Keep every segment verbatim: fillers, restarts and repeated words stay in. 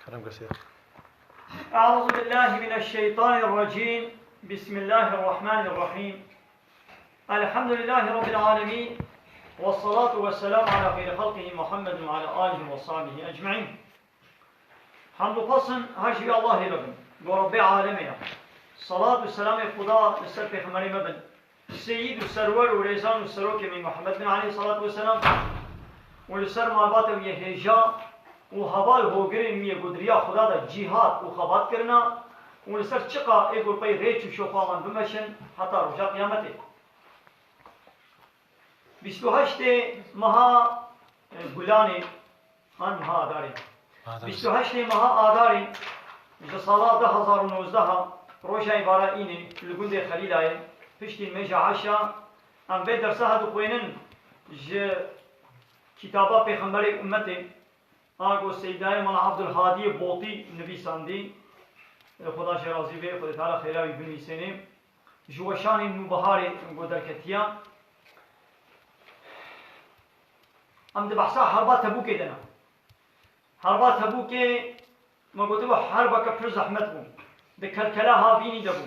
Kerem kesê. أعوذ بالله من الشيطان الرجيم. بسم الله الرحمن الرحيم. الحمد لله رب العالمين. والصلاة والسلام على خير خلقه محمد وعلى آله وصحبه أجمعين. Hamd û pesn her ji vî Allahê re bin, go Rebbê alemê ye. Salat û selamê Xuda li ser pêxemberê me bin. Seyîd û serwer û rêzan û serokê me Muhammed bin aleyhissalatu vesselam û li ser malbata wî yê hêja û heval hogirên wî yê ku di riya Xuda de cîhad û xebat kirina û li ser çiqa ê ku pey rêç û şofa wan bimeşin heta roja qiyametê. Bîst û heştê meha, e, Gulanê, an meha Adarê. Adarê. Bîst û heştê meha Adarê ji sala du hezar û nozdeh, roja îvara înê li gundê Xelîlayê, piştî nimêja eşa, em vê dersa he dixwînin ji kitaba Pêxemberê Ummetê, a ku Seydayê Mala Abdulhadiyê Botî nivîsandî, Xuda jê razî be, Xwedê Teala xêra wî binivîsênê. Ji weşanên Nûbiharê ku derketiya. Em di behsa herba Tebûkê de ne. Herba Tebûkê, me gotibû, herbeke pir zehmet bû. Di kelkela havînî de bû.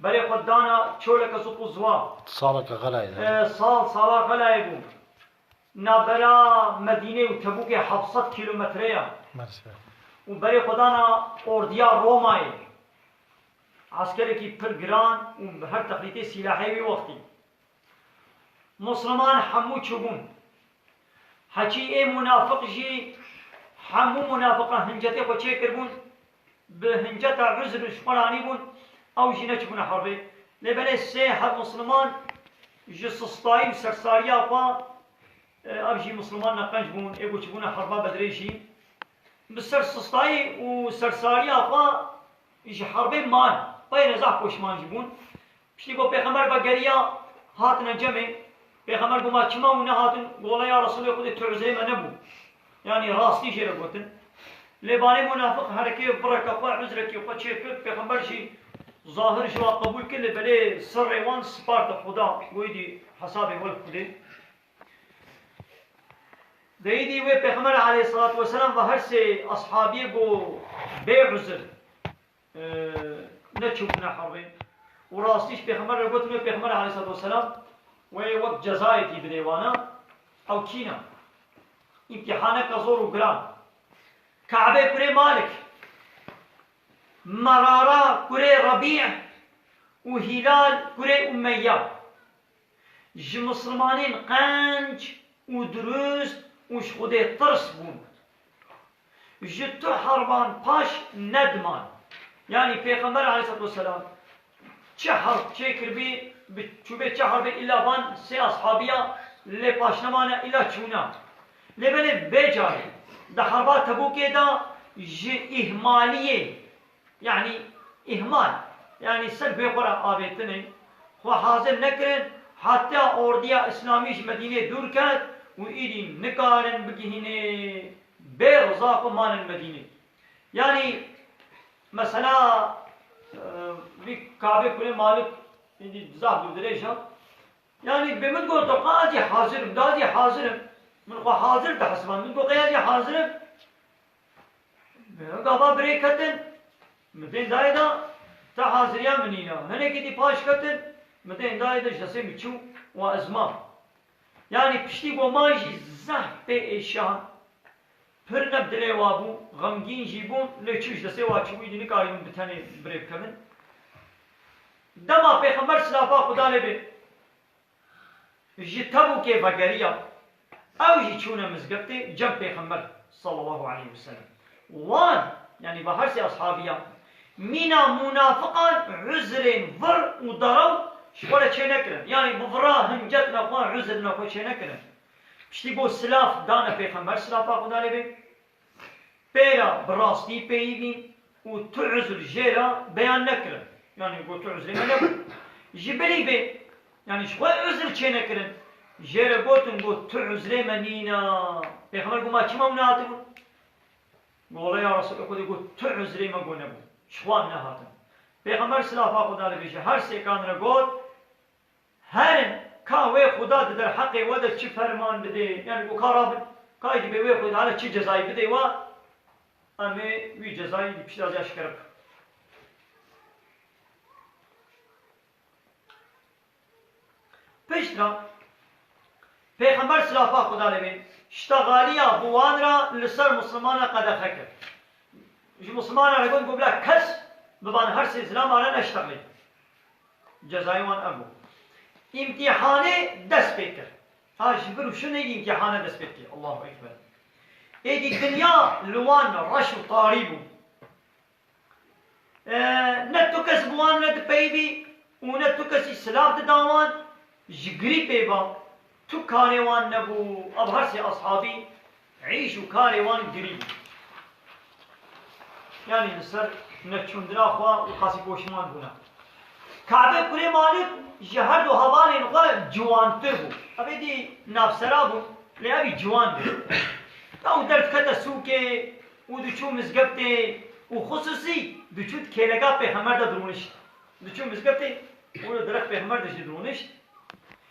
Berê xwe dana çoleke zûq û ziwa. Saleke xelayê de. E, sal, sala xelayê bû. Navbera Medînê û Tebûkê heft sed kîlometre ye. Mersi. Û berê xwe dana ordiya Romayê. Eskerekî pir giran û bi her texlîtê sîlahê wî wextî. Musliman hemû çûbûn. Hekî ê munafiq jî, hemû munafiqan hincetê xwe çêkirbûn, bi hinceta uzr ji xwe re anîbûn, ew jî neçûbûne herbê. Lê belê sê heb musliman ji sistayî û sersariya xwe, e, ev jî musliman neqenc bûn, ê ku çûbûne herba Bedrê jî. Bi ser sistayî û sersariya xwe ji herbê man, peyre zehf poşman jî bûn. Piştî ku Pêxember vegeriya, hatine cemê. Pêxember got, "Ma çima hûn nehatin?" Got, "Wele ya Resûlê Xwedê, tu uzrê me nebû." Yanî rastî jê re gotin. Lê banê munafiq herekê bireke xwe, uzrekî xwe çêkir, Pêxember jî zahir ji wan qebûl kir, lê belê sirrê wan sparte Xuda, got, "Îdî hesabê we li Xwedê." De îdî wê Pêxember aleyhissalatu vesselam ve her sê ashabiyê got, "Bê uzr, e, neçûbûne herbê." Û rastî ji Pêxember re gotin, wê Pêxember aleyhissalatu vesselam wê wek cezayekî bidê wana. Ew kî ne? Îmtîhaneke zor û giran. Kabe kurê Malik, Merara kurê Rebî û Hîlal kurê Umeyya. Ji mislimanên qenc û dirust û ji Xwedê tirs bûn. Ji tu herban paş nediman. Yanî Pêxember aleyhisselatu vesselam çi herb çêkiribî, bi-, çûbê çi herbê, îlla van sê ashabiya lê paş nemane, îlla çûna. Lê belê vê carê di herba Tebûkê de ji îhmaliyê, yanî îhmal, yanî ser guhê xwe re avêtinê, xwe hazir nekirin, heta ordiya îslamî ji Medînê dûr ket û îdî nikarin bigihînê bê riza xwe manin Medînê. Yanî mesela, e, vî Kabê kurê Malik, îdî zaf dûrdirêj e. Yanî bê min got, "Toqa ez jî hazir im, da ez jî hazir im." Min xwe hazir dihesiband. Min got, "Qey ez jî hazir im." Gava birê ketin, min tên dayê da, te haziriya min nîne. Hinekî dî paş ketin, min tên dayê da ji destê min çû û ez mam. Yanî piştî ku man jî zehf pê êşan, pir ne bi dilê wa bû, xemgîn jî bû, lê çû ji destê wa çûbû, îdî nikarîbûn bi tenê birê bikevin. Dema Pêxember silafa Xuda lê bê, ji Tebûkê vegeriya, ew jî çûne mizgeftê cem Pêxember sallallahu aleyhi ve sellem. Wan, yanî va her sê ashabiya, mîna munafiqan uzrên vir û derew ji xwe re çê nekirin. Yanî bi vira hincetina xwe, uzrina xwe çê nekirin. Piştî ku silaf dane Pêxember, silafa Xuda lê bê, pêra bi rastî peyivîn û tu uzr jê re beyan nekirin. Yanî got, "Tu uzrê me nebû." Ji bilî vê, yanî ji xwe uzr çê nekirin. Jê re gotin, got, "Tu uzrê me nîne." Pêxember got, "Ma çima hûn nehatibûn?" Got, "Wele ya Resûlê Xwedê, got, tu uzrê me got nebû. Ji xwe em nehatin." Pêxember silafa Xuda lê bê ji her sêkan re got, Herin, ka wê Xuda di derheqê we de çi ferman bidê, yanî ku ka rabin, ka êdî bê wê Xuda re çi cezayî bidê we, Em ê wî cezayî di piştî de jî eşkere bikin. Piştre Pêxember silafa Xuda lê bê, ştexaliya bi wan re li ser Mislimana qedexe kir. Ji Mislimana re got, got, bila kes bi van her sê zilama re neştexlê. Cezayê wan ev bû. Îmtîhanê dest pê kir. Ha, ji vir û şûn êdî îmtîhane dest pê dikê. Allahu Ekber. Êdî dinya li wan reş û tarî bû. E, ne tu kes bi wan re dipeyivî û ne tu kesî silav dida wan, ji girîpê ve tu karê wan nebû. Ev her sê eshabî îş û karê wan girî bû. Yanî li ser neçûndina xwe û qasî poşiman bûne. Kabe kurê Malik ji her du hevalên xwe ciwantir bû. Ev êdî navsera bû, lê evî ciwan bû. Ew derdikete sûkê û diçû mizgeftê û xisûsî diçû di kêleka Pêxember de dirûnişt. Diçû mizgeftê û li direk Pêxember de jî dirûnişt.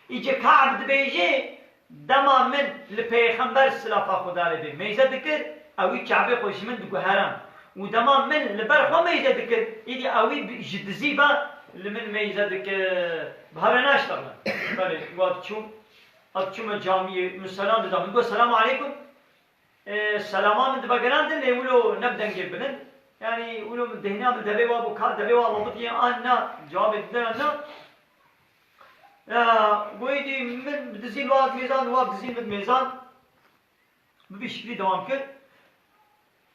Îce Ka'b dibêje, dema min li Pêxember silafa Xuda lê bê meyze dikir, ewî Ka'bê xwe ji min diguheran. Û dema min li ber xwe meyze dikir, îdî ewî bi-, ji dizî ve li min meyze dikir. Bi hev re naştexlin. Belê, wa diçû, ev diçû me camiyê, min selam dida. Min got, "Selamu aleykum." E, selama min divegerandin, lê wilo ne bi dengê bilind. Yanî wilo min dehna min devê wa bû ka devê wa rabitiyê an na, cewabê didin an na. Ya, goyî dî min bi dizî li wa mêzan, wa bi dizî min mêzan. Bi vî şiklî dewam kir.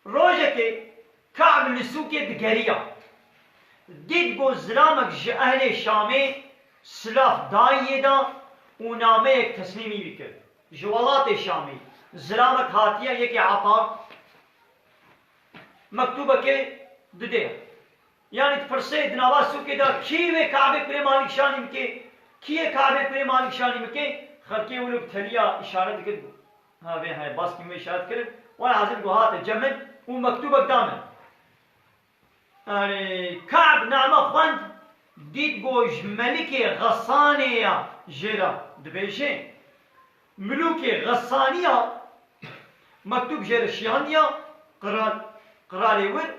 Rojekê Ka'b li sûkê digeriya. Dît ku zilamek ji ehlê Şamê silav dayê de û nameyek teslîmî wî kir. Ji welatê Şamê zilamek hatiye, yekê Ata, mektûbekê didê. Yanî dipirsê di nava sûkê de, "Kî wê Kabê kurê Malik şanî bike? Kî yê Kabê kurê Malik şanî bike?" Xelkê wilo bi teliya îşaret dikir. Ha, vê heye, baskî min îşaret kirin. Were hazir ku hate cem min û mektûbek da min. Erê, Ka'b name xwend, dît ku ji melikê Xesanê ya jê re dibêje. Milûkê Xesaniya mektûb jê re şiyandiya qral, qralê wir.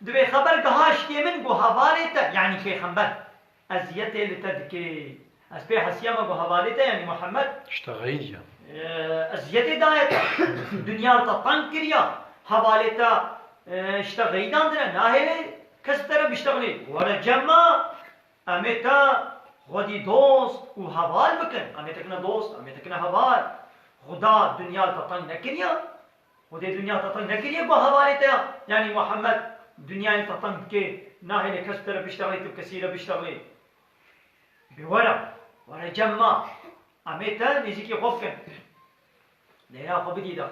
Dibê xeber gihaştê min ku hevalê te, yanî pêxember, eziyetê li te dike. Ez pê hesiyame ku hevalê te, yanî Muhammed, Ştexeyî diya. E, eziyetê daye te. Dinya te teng kiriya. Hevalê te, e, ştexeyî dandine. Nahêle kes bi te re biştexlê. Were cem me, em ê te xwedî dost û heval bikin. Em ê te kine dost, em ê te kine heval. Xuda dinya te teng nekiriya. Xwedê dinya te teng nekiriye ku hevalê te ya. Yanî Muhammed dinyayê te teng dike. Nahêle kes bi te re biştexlê, tu bi kesî re biştexlê. Bê were, were cem me. Em ê te nêzîkî xwe bikin. Lêra xwe bidî de.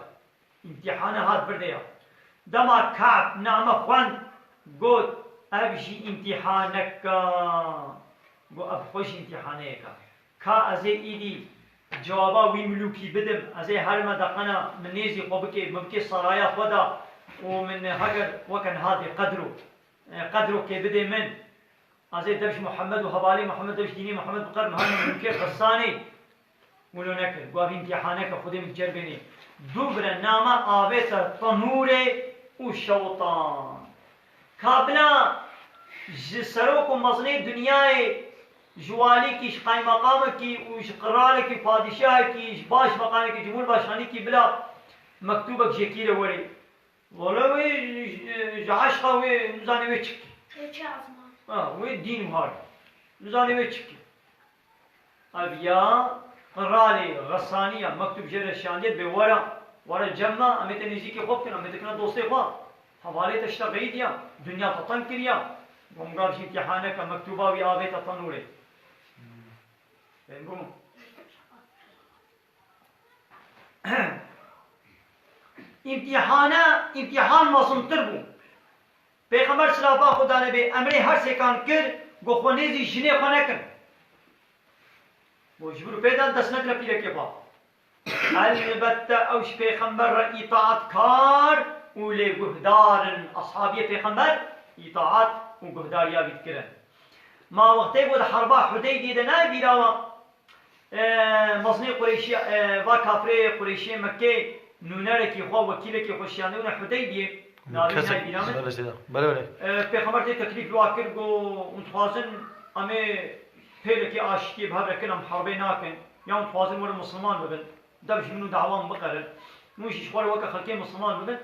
Îmtîhane hat vir de ya. Dema Ka'b name xwend, got, "Ev jî îmtîhanek e." Got, "Ev xwe jî îmtîhaneyek e. Ka ez ê îdî cewaba wî milûkî bidim, ez ê herime deqena min nêzî xwe bike, min bike saraya xwe de û min heger weke niha dê qedro, e, qedrokê bidê min." Ez ê dev ji Muhammed û hevalê Muhammed, dev ji dînê Muhammed biqerim, hema milûkê Xesanê wilo nekir. Gavî îmtîhaneke Xwedê min ceribênê. Dû bire name avête tenûrê û şewtan. Kabila ji serok û mezinê dinyayê, ji walîkî, ji qaymeqamekî û ji qiralekî, padîşahekî, ji başmeqamekî, cumhurbaşkanîkî bila mektûbek jêkî re werê. Wele wê ji, ji eşqa wê nizanê wê çi bikî. Wê çi ezman? Ha, wê dîn û har. Nizanê wê çi bikî. Ev ya qiralê Xesaniya mektûb jê re şandiye, bê were, were cem me, em ê te nêzîkî xwe bikin, em ê te kine dostê xwe. Hevalê te ştexeyî diya, dinya te teng kiriya. Gom gav jî îmtîhaneke, mektûba wî avête tenûrê. Fehmî bû? Îmtîhane, îmtîhan mezintir bû. Pêxember silafa Xuda lê bê emrê her sêkan kir, got, "Xwe nêzî jinê xwe nekin." Bo ji vir û pê de dest nekine pîrekê xwe. Elbette ew ji pêxember re îtaatkar û lê guhdar in. Eshabiyê pêxember îtaat û guhdariya wî dikirin. Ma wextê ku di herba Hudeybiyê de nayê bîra we, e, mezinê Qureyşiya, e, va kafirê Qureyşiyê Mekkê nûnerekî xwe, wekîlekî xwe şiyandibûne Hudeybiyê. Navê Kes-, nayê bîra min. Belê seyda. Belê, belê. E, Pêxember tê teklîf li wan kir, got, hûn dixwazin em ê pêlekê aştiyê bi hev re kin, em herbê nakin. Ya hûn dixwazin werin misliman bibin. Dev ji min û dawa min biqerin. Hûn jî ji xwe re weke xelkê misliman bibin.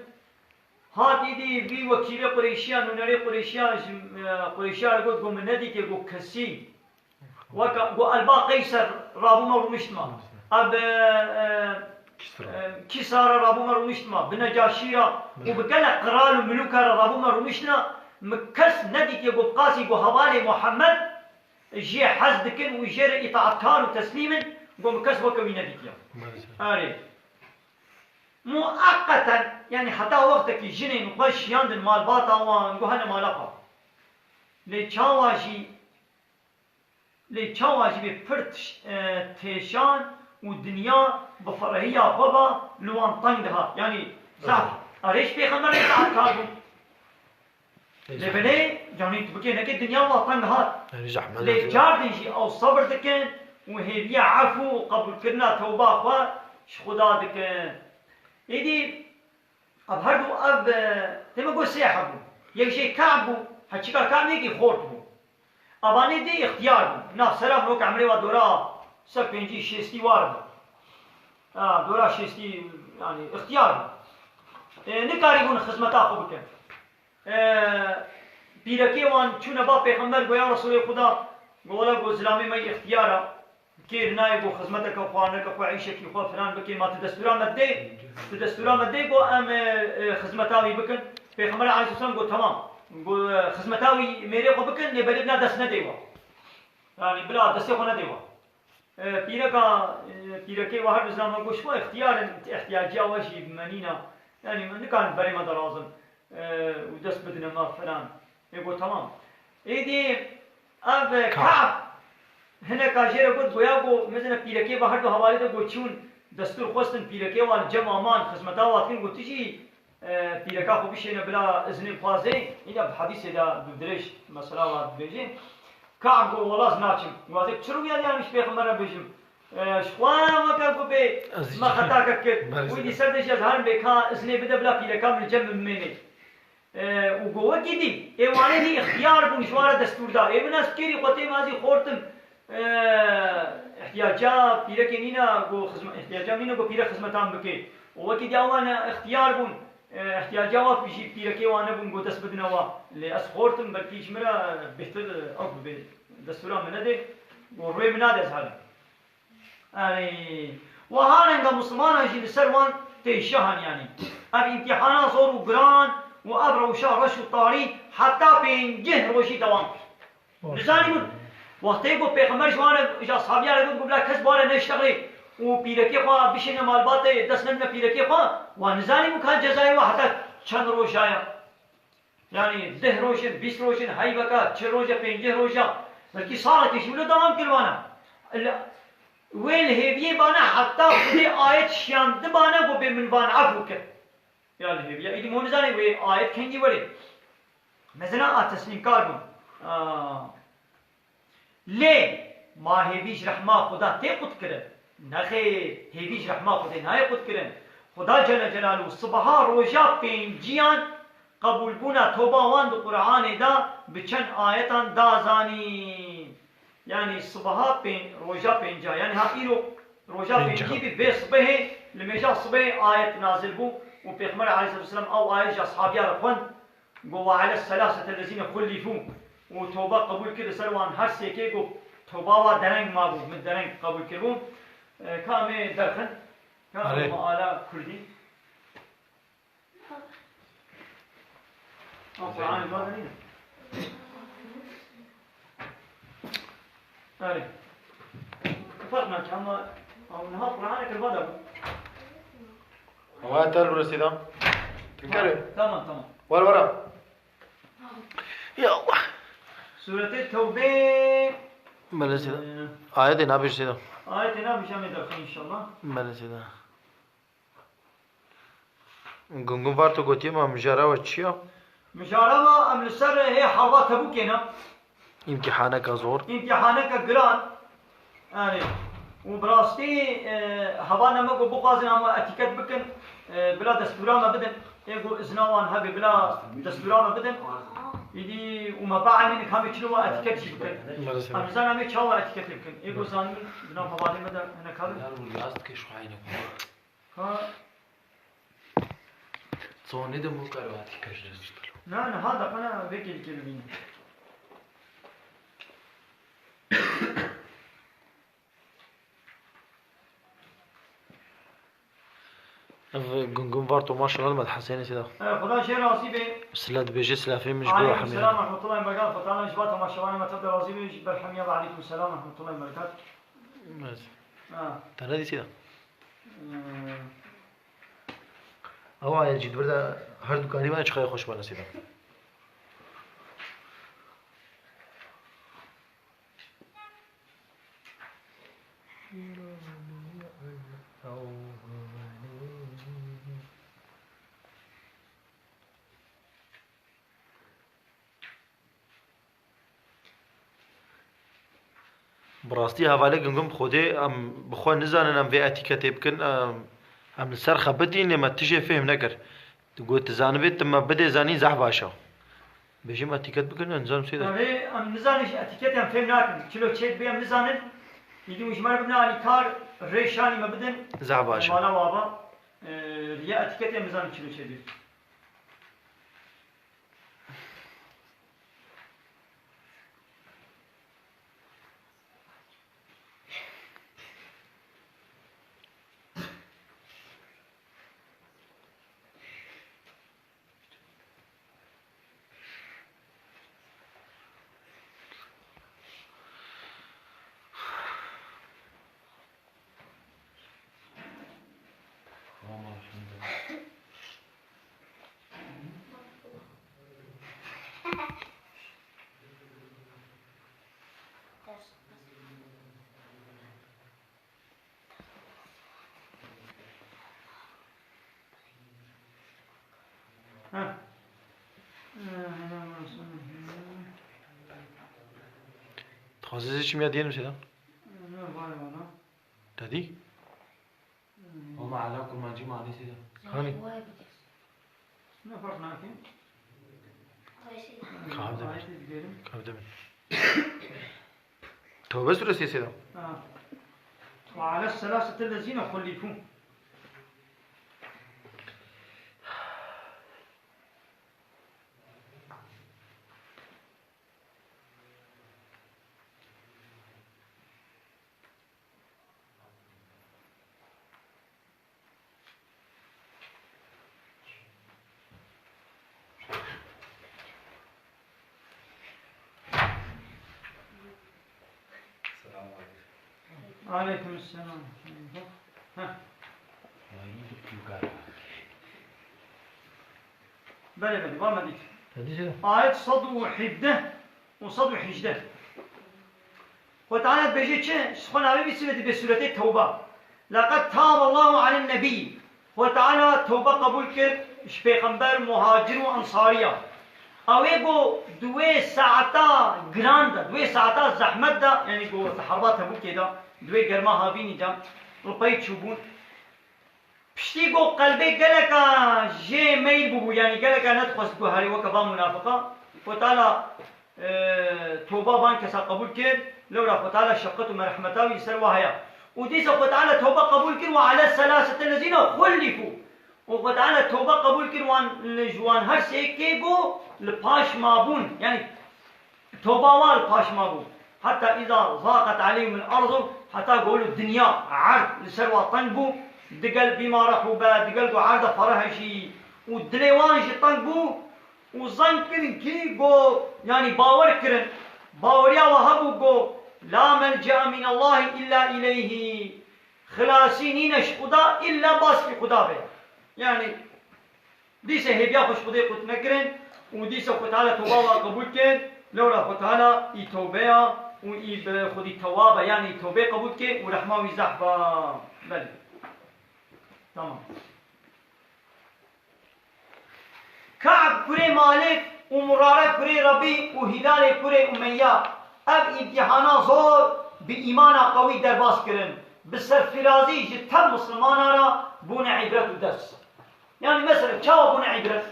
Hat îdî vî wekîlê Qureyşiya, nûnerê Qureyşiya ji, e, Qureyşiya re got, got, min nedîtiye, got, kesî. Weke, got, Elba Qeyser rabûme rûniştma. Ev, e, e, Kisra. E, Kisra re rabûme rûniştma. Bi Necaşî re û bi gelek qral û milûka re rabûme rûniştina. Min kes nedîtiye, got, bi qasî, got, hevalê Muhammed jê hez dikin û jê re îtaatkar û teslîm in. Got, min kes weke wî nedîtiye. Maalesef. Erê. Mueqqeten, yanî heta wextekî jinên xwe şiyandin malbata wan, got, hene mala xwe. Lê çawa jî, lê çawa jî bê pir tiş-, e, têşan û dinya bi ferehiya xwe ve li wan teng dihat. Yanî zehf, erê ji Pêxemberê daatkar bûn. Lê belê, yanî tu bikê neke dinya wa teng hat. Yanî zehmet Lê diyor. Cardin jî ew sebir dikin û hêviya efû û qebûlkirina tewba xwe ji Xuda dikin. Êdî ev her du ev, e, tê me got sê hebû. Yek jê Ka'b bû, heçika Ka'b yekî xort bû. Evanê dê ixtiyar bûn. Nav selam wek emrê wa dora ser pêncî şêstî war bû. Ha, dora şêstî, yanî ixtiyar bûn. E, nikarîbûn xizmeta xwe bikin. E, pîrekê wan çûne ba Pêxember, got, ya Resûlê Xuda, got, wela, got, zilamê me ixtiyar e. Kêr nayê, got, xizmeteke xwe neke xwe, îşekî xwe filan bikê, ma tu destûra me dê, tu destûra me dê, got, em, e, e, xizmeta wî bikin. Pêxember aleyhisselam got, temam. Got, e, xizmeta wî mêrê xwe bikin, lê berê bina dest nedê we. Yanî bila destê xwe nedê we. E, pîreka, e, pîrekê we her du zilamê got, ji xwe ixtiyar in, îhtiyaciya we jî bi me nîne. Yanî min nikarin berê me derazin, e, û dest bidine me filan. Ê got, temam. Êdî ev, e, Ka'b. Ka'b hineka jê re got, goya got, mezine pîrekê ve her du hevalê de got, çûn destûr xwestin pîrekê wa li cem aman xizmeta wa dikin, got, tu jî, e, pîreka xwe bişêne bila iznê bixwazê. Îna bi hedîsê de bi dirêj mesela wa dibêjê. Ka'b got, wela ez naçim. Got, ez ê çi rûyê yanî ji Pêxember re bêjim? E, ji xwe weke ku bê Ez me jî xetake kir. Belê. Wî dî ser de jî ez herim bê ka iznê bide bila pîreka min li cem min bimênê. E, û got wekî dî, ê wanê dî ixtiyar bûn ji wan re destûr da. Ê min ez kêrî xwe têm ez jî xortim. E, ihtiyaca pîrekê nîne, got xizme-, ihtiyaca nîne, got pîrek xizmetan bike. Û wekî dî ewan ixtiyar bûn. E, ihtiyaca wa jî pîrekê wan nebûn, got dest bidine wa. Lê ez xortim, belkî ji min re bêhtir ew bibe. Destûra min nedê. Got rûyê min nade ez herim. Erê, wiha renga Muslimana jî li ser wan tê şahan, yanî. Ev îmtîhana zor û giran û ev rewşa reş û tarî heta pêncî rojî dewam kir. Nizanî bûn, wextê ku Pêxember ji wan re, ji ashabiyan re got, got, bila kes bi wan re neştexilê û pîrekê xwe bişêne malbatê, dest nedine pîrekê xwe, wan nizanî bûn ka cezayê wa heta çend roja ye. Yanî deh roj in, bîst roj in, heyveka, çil roja, pêncî roja, belkî salekê jî wilo dewam kir vana. Li, wê li hêviyê bana heta Xwedê ayet şiyandibana ku bê min van efû kir. Ya li hêviya, îdî mo nizanê wê ayet kengî werê. Mezina a teslîmkar bûn. A. Lê ma hêvî ji rehma Xuda tê qutkirin? Nexêr, hêvî ji rehma Xwedê nayê qutkirin. Xuda Celle Celaluhu sibeha roja pênciyan qebûlbûna toba wan di Qur'anê de bi çend ayetan da zanîn. Yanî sibeha pê-, roja pênca, yanî ha îro roja Pênca. pêncî bî, vê sibehê, li mêja sibehê ayet nazil bû û Pêxember aleyhisselatu vesselam ew ayet ji ashabiya re xwend. Got, "Ve ale selasete lezine xullifû." Û toba qebûl kir li ser wan her sêkê, got, "Toba wa dereng mabû, min dereng qebûl kiribû." E, ka em ê derxin, ka Erê. me ala Kurdî. Ew Qur'anê wan de nîne. Erê. Ferq nake, ama, ama niha Qur'anê kirva de bû. Ama tel burası da. Dikkat et. Tamam, tamam. Var, var. Ya Allah. Sûretê Tewbê. Belê seyda. Ee, Ayetê nabêj seyda. Ayetê nabêj em ê derxin inşallah. Belê seyda. Gungun var tu gotiye ma mijara we çi ya? Mijara me em li ser hê harba Tebûkê ne. Îmtîhaneka zor. Îmtîhaneka giran. Yanî, û bi rastî, e, hevalna me ku bixwazin em etîket bikin, e, bila destûra me bidin. Ê ku izna wan hebe bila destûra me bidin. Îdî û me bielmînin ka em ê çilo wa etîket jî bikin. Maalesef. Em nizanin em ê çawa etîketê bikin. Ê ku zanîn di nav hevalê me de hinek hebin. Yar û yaz dike şu heyne ku. Ha. Sonê de mû karo etîket. Na, niha de qena vê kêlîkê bibînin. Ev Gungum Varto, maşallah, me dihesenê sêda. E, Xuda jê razî be. Sila dibêje, sila fêm ji bo Aleykum hemî selam hene. Rehmetullahi ve berekatuh. Xuda ji ba temaşevanê me tev de razî be, ji ber hemiya ve aleykum selam rehmetullahi ve berekatuh. Evet. Ha. Te nedî sêda? E. Ew ayet jî di vir de her du karî me çiqayê xweş bane sêda. Bi rastî hevalê Gungum bi Xwedê em bi xwe nizanin em vê etîketê bikin, em, em li ser xebitîn lê me tijê fêhm nekir. Tu got, tu zanibê, tu me bidê zanîn zehf baş e. Bêjim etîket bikin, em nizanim sê de. Erê, em nizanin ji etîketê em fêm nakin. Çilo çêdibê em nizanin. Îdî hûn ji me re bibine alîkar, rê şanî me bidin. Zehf baş e. Mala we ava, e, riya etîketê em nizanin çilo çêdibê. Ha. Dixwazî zê çi miya diyê nusê de? Te dî? Homa ala kurmancî manê sê de. Hanî? Ne fark nake. Kahve de. Ayetê digerim. Kahve de. Tevbe suresi sê de. Ha. Ve ala selasete lezine hullifu. Selamun aleyküm. Aleyküm selam. Heh. Belê, belê, va me dît. Te dît? Ayet sed û hevdeh û sed û hejdeh. Xwe Teala dibêje çi? Ji xwe navê vî sûretê, vê sûretê Tewba. Leqed tabe Allahu alen nebî. Xwe Teala tewbe qebûl kir ji pêxember, muhacir û ensariya. Ew ê got di wê saeta giran de, di wê saeta zehmet de, yanî got di herba Tebûkê de, di wê germa havînî de, li pey çûbûn. Piştî ku qelbê geleka jê meyl bûbû, yanî geleka nedixwest ku herî weke van munafiqa, Xwe Teala, e, toba van kesa qebûl kir, lewra Xwe Teala şefqet û merhemeta wî li ser wa heye. Û dîsa Xwe Teala toba qebûl kir, ve ala selasete lezîne xullifû. Û Xwe Teala toba qebûl kir wan, li ji wan her sê kê ku li paş mabûn, yanî Toba wan paş mabû. Heta îza zaqet aleyhimul ardu, heta golo dinya, erd li ser wa teng bû, digel bîma rehûbe, digel ku erde fereh jî û dilê wan jî teng bû û zan kirin kî go, yanî bawer kirin, baweriya wa hebû go, la melcea minallahi illa ileyhi, xilasî nîne ji Xuda illa bas bi Xuda be. Yanî Dîsa hêviya xwe ji Xwedê qut nekirin û dîsa Xwe Teala toba wa qebûl kir, lewra Xwe Teala î tewbeya û î bi Xwedî tewab e, yanî tewbê qebûl dike û rehma wî zehf ba. Belê. Tamam. Ka'b kurê Malik û Murare kurê Rebî û Hîlalê kurê Umeyya ev îmtîhana zor bi îmana qewî derbas kirin. Bi serfirazî ji tev Mislimana re bûne îbret û ders. Yani mesela çawa bûne îbret?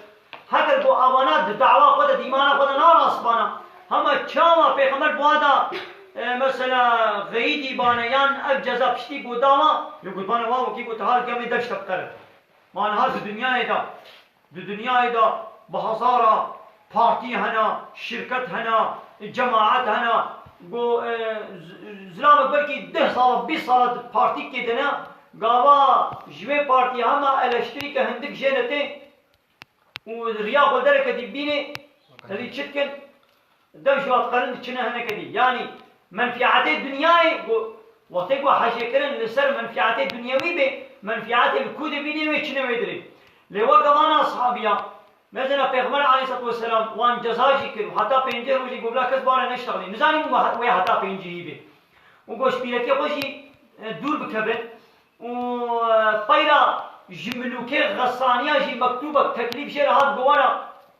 Heger ku avana di dawa xwe de, di îmana xwe de narast bana, hema çawa pêxember bi wan da, e, mesela xeyîdî bane yan ev ceza piştî ku dawa, li gurbana wa wekî ku te har gemê dev ştep qere. Ma niha di dinyayê de, di dinyayê de bi hezara partî hene, şirket hene, cemaet hene, ku, e, z-, zilamek belkî deh sala, bîst sala di partîkê de ne, gava ji wê partî hema eleştirîke hindik jê ne tê û riya xwe dereke dî bînê, tevî çi dikin? Dev ji wan diqerin diçine hineke dî. Yanî menfîatê dinyayê ku wextê ku hejêkirin li ser menfîatê dinyewî bê, menfîatê li ku dibînê wê çine wê dirê. Lê weke vana ashabiya, mesela Pêxember aleyhisselatu vesselam wan ceza jî kir û heta pêncî rojê ku bila kes bare neştexlî. Nizanî wê heta pêncî bê. Û goşpîrekê xwe jî, e, dûr bikevin. û, e, peyra ji milûkê xesaniya jî mektûbek teklîf jê re hat, got, were,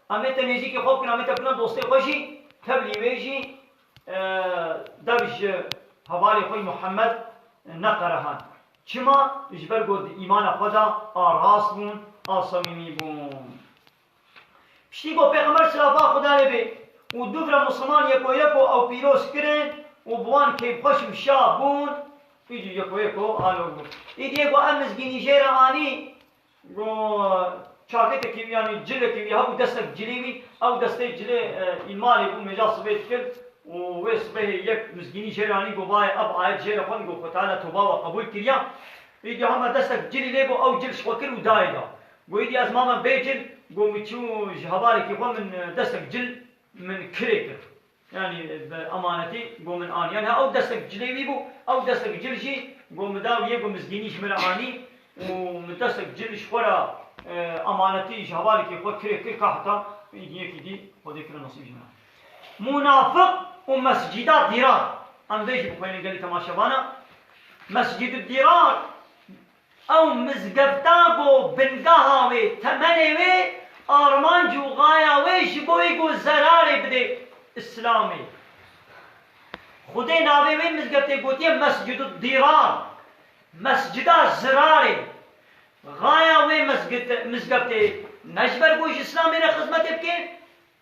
em ê te nêzîkî xwe bikin, em ê te bikine dostê xwe jî, tevlî wê jî, e, dev ji hevalê xwe Muhammed neqerehand. Çima? Ji ber ku di îmana xwe de a rast bûn, a semîmî bûn. Piştî ku Pêxember silafa Xuda lê bê û du vira Misliman yeko yeko ew pîroz kirin û bi wan kêfxweş û şa bûn, îdî yeko yeko alo bûn. Îdî yê ku ev mizgînî jê re anî, ku çaketekî wî, yanî cilekî wî hebû, destek cilê wî, ew destê cilê, e, îmalê bû, mêja sibê dikir û wê sibehê yek mizgînî jê re anî, ku vayê ev ayet jê re xwend, ku Xwe Teala toba we qebûl kiriya. Îdî hema destek cilî lê bû, ew cil ji xwe kir û dayê da. Got, "Îdî ez mame bê cil." Got, "Min çû ji hevalekî xwe min, e, destek cil min kirê kir. Yanî, e, bi emanetî got min anî." Yanî ew destek cilê wî bû, ew destek cil jî got min da wî yê, got mizgînî ji min re anî û min destek cil ji xwe re, e, emanetî ji hevalekî xwe kirê kir, ka heta îdî yekî dî Xwedê kire nesîb ji min re. Munafiq û mescîda dîrar. Em vê jî bixwînin gelî temaşevana. Mescîdu dîrar, ew mizgefta ku bingeha wê, temelê wê, armanc û xaya wê ji bo wê ku zerarê bidê Îslamê. Xwedê navê wê mizgeftê gotiye Mescidu Dîrar, Mescida Zirarê. Xaya wê mizgit-, mizgeftê ne ji ber ku ji Îslamê re xizmetê bike,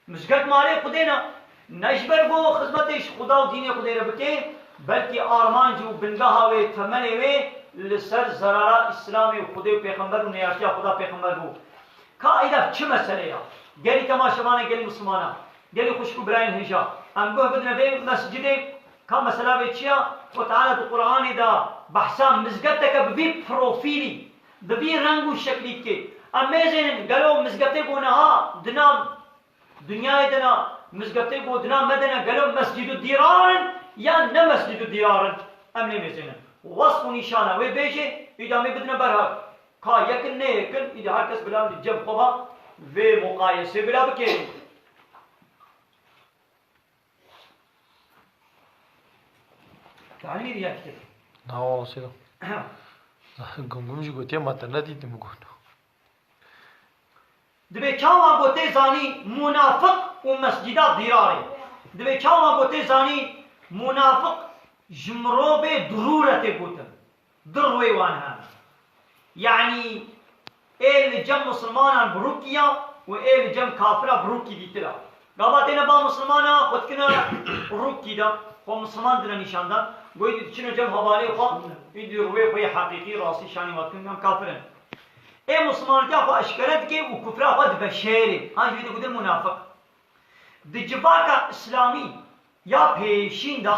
Mizgeft malê Xwedê ne. Ne ji ber ku xizmetê ji Xuda û dînê Xwedê re bike, belkî armanc û bingeha wê, temelê wê li ser zerara Îslamê û Xwedê û Pêxember û neyartiya Xuda Pêxember bû. Ka êda çi mesele ya? Gelî temaşevane, gelî Mislimana, gelî xwişk û birayên hêja, em guh bidine vê mescidê, ka mesela vê çi ya? Xwe Teala di Quranê de behsa mizgefteke bi vî profîlî, bi vî reng û şeklî dike. Em mêzênin, gelo mizgeftê ku niha di nav Dinyayê de na mizgeftê ku di nav me de ne, gelo mescîdu dîrar in yan ne mescîdu dîrar in? Em nêmêzênin. Wesf û nîşana wê bêjê, îda em ê bidine ber hev. Ka yek in, ne yek in, îda her kes bila li cem xwe ve vê muqayesê bila bike. Tanî riya dike. Nawa Osîlo. Gumgum jî gotiye, ma te nedîtim got. Dibê çawa ku tê zanî munafiq û mescîda dîrarê. Dibê çawa ku tê zanî munafiq ji mirovê dirû re tê gotin. Dir wê wan hene. Yanî ê li cem misilmanan bi rûkî ya û ê li cem kafira bi rûkî dîtir a. Gava têne ba misilmana xwe dikine rûkî de, xwe misilman dine nîşan dan. Goyî diçine cem hevalê xwe, îdî rûyê xwe yê heqîqî, rastî şanî wan dikin, em kafir in. Ê misilmantiya xwe eşkere dike û kufra xwe diveşêrê. Han jî wê digotin munafiq. Di civaka îslamî ya pêşîn de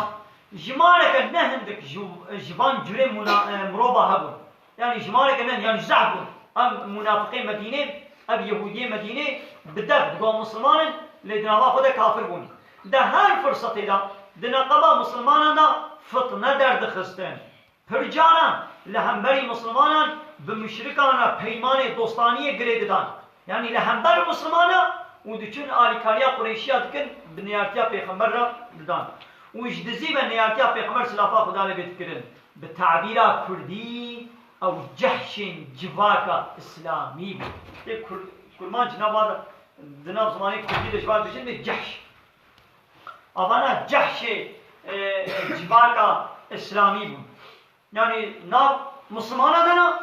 jimareke ne hindik ji, ji van curê muna-, e, mirova hebûn. Yanî jimareke ne, yanî zehf bûn. Ev munafiqê Medînê, ev Yehûdiyê Medînê bi dev digo misilman in, lê di nava xwe de kafir bûn. Di her firsetê de di neqeba misilmanan de fitne derdixistin. Pir caran li hemberî misilmanan bi muşrikan re peymanê dostaniyê girê didan. Yanî li hember misilmana û diçûn alîkariya Qureyşiya dikin, bi neyartiya Pêxember re didan. Û ji dizî ve neyartiya Pêxember silafa Xuda lê bê dikirin. Bi tabîra kurdî ew cehşên civaka îslamî bû. Tê kur-, kurmanc nava de, di nav zimanê kurdî de ji van dijin bê cehş. Avana cehşê, e, civaka îslamî bûn. Yanî nav misilmana de ne,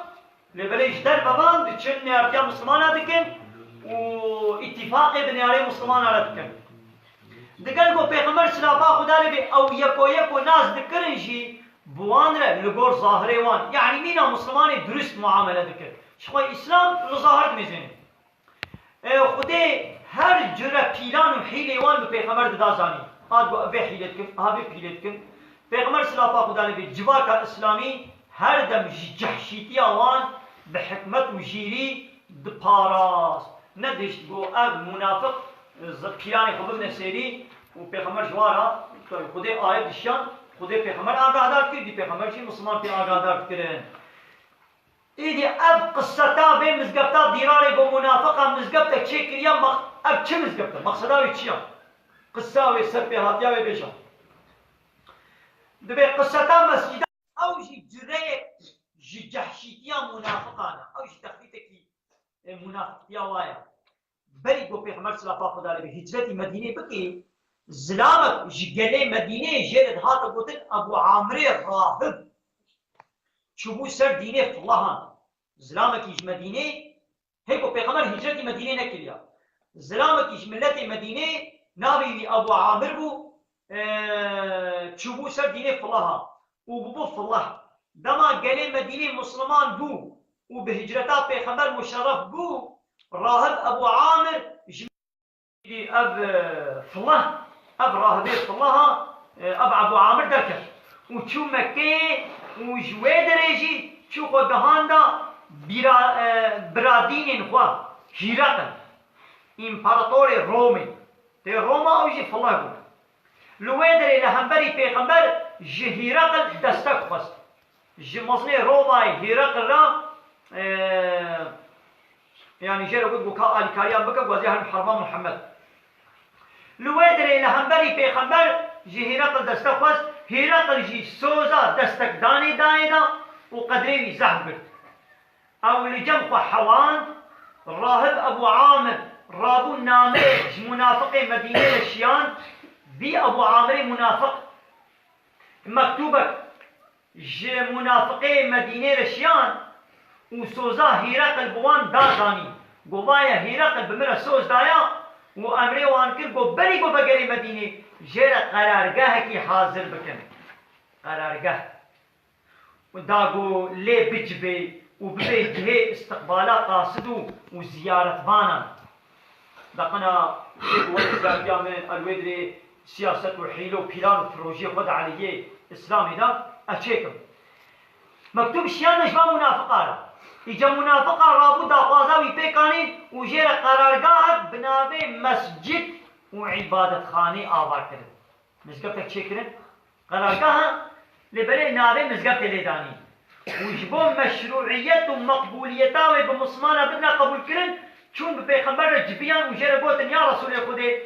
Lê belê ji derve van diçin nêrtiya Mislimana dikin û îtîfaqê bi nêrê Mislimana re dikin. Digel ku Pêxember silafa Xwedê lê bê ew yeko yeko nas dikirin jî bi wan re li gor zahirê wan, yanî mîna Mislimanê dirust muamele dikir. Ji xwe Îslam li zahir dimêzêne. E, Xwedê her cure pîlan û hîlê wan bi Pêxember dida zanîn. Ha digot, ev vê hîlê dikin, ha vê pîlê dikin. Pêxember silafa Xwedê lê bê civaka Îslamî her dem ji cehşîtiya wan bi hikmet û jîrî diparast. Nedihişt got, ev munafiq, e, zi-, pîlanê xwe bibine sêrî û Pêxember ji wan re, Xwedê ayet dişiyan, Xwedê Pêxember agahdar dikir, dî Pêxember jî Misliman pê agahdar dikirin. Îdî ev qiseta vê mizgefta dîrarê ku munafiqa mizgeftek çêkiriya, mex-, ev çi mizgeft e? Mexseda wê çi ya? Qisa wê serpêhatiya wê bêje. Dibê qiseta mescîda ew jî cureyê ji cehşîtiya munafiqan e. Ew jî texlîtekî, e, munafiqtiya wa ye. Berî ku Pêxember silafa Xwedê lê bê hicretî Medînê bikê, zilamek ji gelê Medînê jê re dihate gotin Ebû Amirê Rahib. Çûbû ser dînê filahan. Zilamekî ji Medînê, hê ku Pêxember hicretî Medînê nekiriya. Zilamekî ji miletê Medînê, navê wî Ebû Amir bû, e, çûbû ser dînê filaha û bûbû filah. Dema gelê Medînê Misliman bû û bi hicreta Pêxember muşerref bû, Rahib Ebû Amir ji Ev, e, filah, ev rahibê filaha, e, ev Ebû Amir derket û çû Mekkeyê û ji wê derê jî çû xwe gihanda bîra-, e, biradînên xwe, Hîreqil, împaratorê Romê. Tê Roma ew jî filah bû. Li wê derê li hemberî Pêxember ji Hîreqil destek xwest. Ji mezinê Romayê Hîreqil re, e, yanî jê re got, got ka alîkariyan bike, ku ez ê herim herba Muhammed. Li wê derê li hemberî Pêxember ji Hîreqil destek xwest, Hîreqil jî soza destekdanê dayê da û qedrê wî zehf girt. Ew li cem xwe hewand, rahib Ebû Amir rabû nameyek ji munafiqê Medînê re şiyand, bî Ebû Amirê munafiq. Mektûbek ji munafiqê Medînê re şiyan û soza Hîreqil bi wan da zanîn. Got, vaye Hîreqil bi min re soz daya û emrê wan kir, got, berî ku vegerê Medînê, jê re qerargehekî hazir bikin. Qerargeh. Da got, lê bicibê û bibê cihê îstiqbala qasid û, û ziyaretvanan. Daqina wê zerdiya min, el wê dirê siyaset û hîle û pîlan û projeyê xwe di aleyhê Îslamê de ez çêkim. Mektûb şiyane ji van munafiqa re. Îca munafiqa rabû daxwaza wî pêk anîn û jê re qerargahek bi navê mescid û îbadetxanê ava kirin. Mizgeftek çêkirin, qerargah e, lê belê navê mizgeftê lê danîn. Û ji bo meşrûiyet û meqbûliyeta wê bi Mislimana bidine qebûlkirin, çûn bi Pêxember re civiyan û jê re gotin, ya Resûlê Xwedê,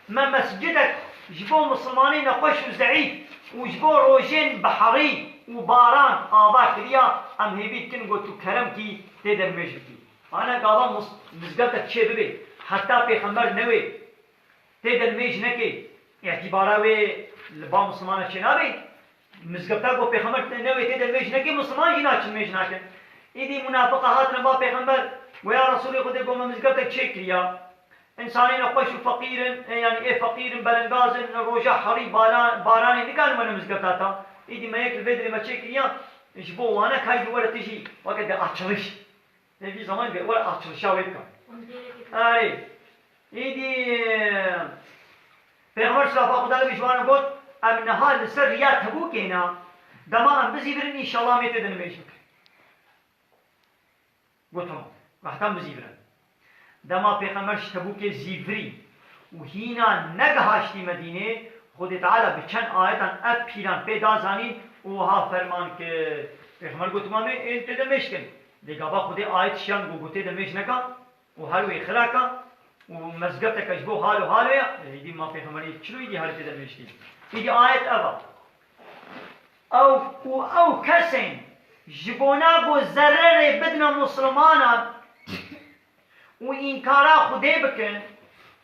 me mescidek ji bo Mislimanê nexweş û zeîf û ji bo rojên biharî û baran ava kiriya, em hêvî dikin ku tu kerem kî tê de nimêj bikî. Ana gava mis-, mizgeftek çê bibê, heta Pêxember newê, tê de nimêj nekê, îtîbara wê li ba Mislimana çênabê. Mizgefta ku Pêxember ne wê tê de nimêj nekê, Misliman jî naçin nimêj nakin. Îdî munafiqa hatine ba Pêxember, got, ya Resûlê Xwedê, got, me mizgeftek çêkiriya. Însanê nexweş û feqîr in, e, yanî ê feqîr in, belengaz in, roja herî bala-, baranê nikarin wene mizgefta te. Îdî me yek li vê dirê me çêkiriya, ji bo wane kay bi were tu jî weke de açiliş. Lê vî zemanî vê were açilişa wê bike. Erê. Îdî Pêxember silafa Xwedê lê bê ji wan re got, em niha li ser riya Tebûkê ne, dema em bizîvirin, înşallah em ê tê de nimêj bikin. Got, tamam. Wexta em bizîvirin. Dema Pêxember ji Tebûkê zîvirî û hîna negihaştî Medînê, Xwedê Teala bi çend ayetan ev pîlan pê da zanîn û wiha ferman kir. Pêxember got, tamam, ê tê de nimêj kin. Lê gava Xwedê ayet şiyan ku gotê de mêj neka û her wê xiraka û mezgefteke ji bo hal û hal wê ya, ê, îdî ma pêxemberî çilo îdî her tê de mêj kî. Îdî ayet ev a. Ew û ew kesên ji bona ku zererê bidine Muslimanan û înkara Xwedê bikin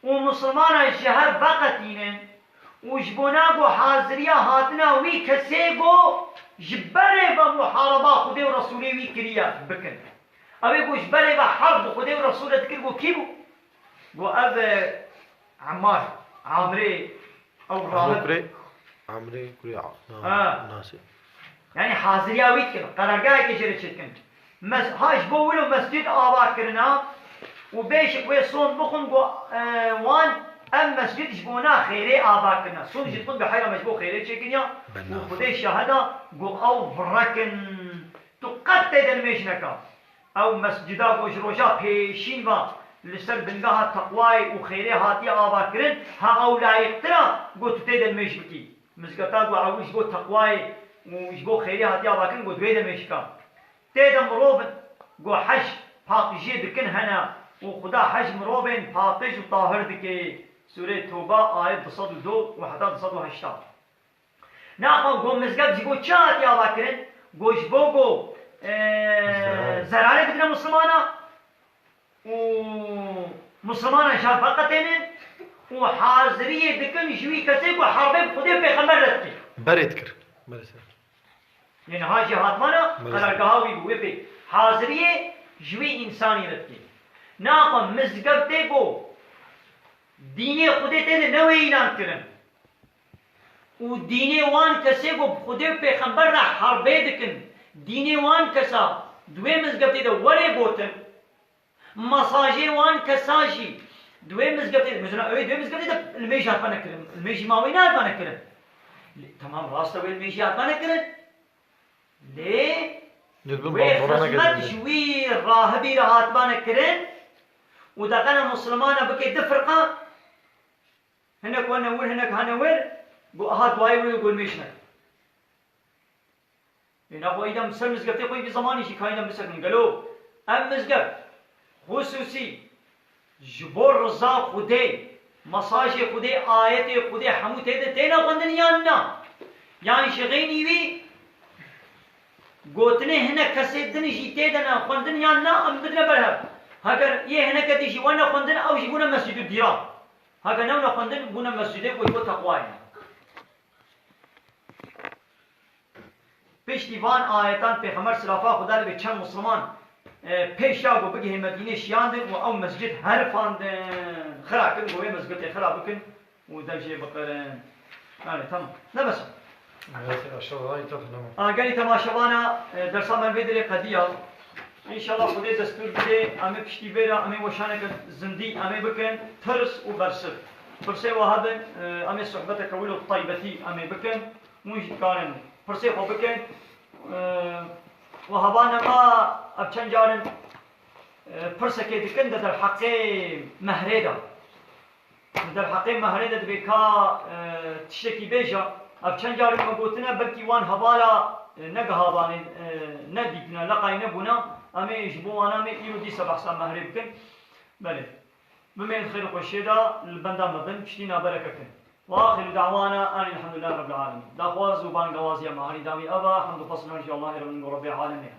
û Muslimanan ji hev veqetînin û ji bona ku haziriya hatina wî kesê ku ji berê ve muhareba Xwedê û Resûlê wî kiriye bikin. Ew ê ku ji berê ve herb bi Xwedê û Resûlê dikir, ku kî bû? Ku ev, e, Emmar, Amrê, ew Amrê rahib. Kurê, Amrê kurê A-, na-, Ha. Nasê. Yani haziriya wî dikin, qerargahekê jê re çêdikin. Mes-, ha ji bo wilo mescid ava kirina û bêşik wê son bixwin ku, e, wan ev mescid ji bona xêrê ava kirina. Son jî dixwin biheyra me ji bo xêrê çêkiriya û Xwedê şahida ku ew virekin. Tu qet tê de nimêj neka. Ew mescida ku ji roja pêşîn ve li ser bingeha teqwayê û xêrê hatiye avakirin, ha ew layiqtir e ku tu tê de nimêj bikî. Mizgefta ku ew ji bo teqwayê û ji bo xêrê hatiye avakirin ku tu wê de nimêj bika. Tê de mirovin ku hej paqijiyê dikin hene û Xuda hej mirovên paqij û tahir dike. Sûreyê Toba, ayet du sed û du û heta du sed û heşta. Naxwe go mizgeft ji bo çi hatiye avakirin? Go ji bo go, e, Zerar. Zerarê bidine Muslimana û Muslimana ji hev veqetênin û haziriyê dikin ji wî kesê ku herbê bi Xwedê û Pêxember re dike. Berê dikir. Berê ser. Yê niha jî hatmana Berê ser. Qerargeha wî bû, wê pê haziriyê ji wî însanî re dike. Naxwe mizgeftê go dînê Xwedê tê de ne wê îlan kirin. Û dînê wan kesê ku bi Xwedê û Pêxember re herbê dikin, dînê wan kesa di wê mizgeftê de were gotin, mesajê wan kesa jî di wê mizgeftê de, mesela, ew ê di wê mizgeftê de limêjî hatibane kirin, limêjî maweyî nehatibane kirin. Lê, temam rast e, wê limêjî hatibane kirin. Lê Lê bi wê bandora xizmet nekirin. Ji wî rahibî re hatibane kirin û deqena Muslimana bike du firqa, Hinek wene wir, hinek hene wir, got, aha, duayê wir got, mêj neke. Ê, naxwe îdem ser mizgeftê xwe bi zemanî jî kayîdem bisekin. Gelo, ev mizgeft xusûsî ji bo riza Xwedê, mesajê Xwedê, ayetê Xwedê hemû tê de têne xwendin yan na? Yan ji xeynî wî gotinê hinek kesê din jî tê de ne xwendin yan na, em bidine ber hev. Heger yê hineke din jî wene xwendin, ew jî bûne mescîdu dîrar. Heke newne xwendin bûne mescîdê ku ji bo teqwayê ne. Piştî van ayetan Pêxember silafa Xuda li bê çend Musliman, e, pêş ya ku bigihê Medînê şiyandin û ew mescid herifandin. Xira kirin ku wê mizgitê xira bikin û dev jê biqirin. Yani, tamam. Ne bes e? Evet, aşağı daha iyi tabii, tamam. A, gelî temaşevana, e, dersa me vê dirê qediya. Înşallah Xwedê destûr bide, em ê piştî vê re, em ê weşaneke zindî, em ê bikin, tirs û bersiv. Pirsê we hebin, e, em ê sohbeteke wilo taybetî em ê bikin. Hûn jî dikarin pirsê xwe bikin. E, we hebane me, ev çend carin, e, pirsekê dikin di derheqê mehrê de. Di derheqê mehrê de divê ka, e, tiştekî bêja. Ev çend carî me gotine, belkî wan hevala, e, negihavanê, e, nedîtine, leqay nebûne. Em ê ji bo wana em ê îro dîsa behsa mehrê bikin. Belê. Bimên xêr û xweşiyê de li benda me bin, piştî nabereke kin. Ve axiru da'wana enî elhamdulillahî rabbil alemin. Daxwaz û bangewaziya me herî dawî ev e, hemd û pesna ji Allahê re bin ku Rebbê alemê.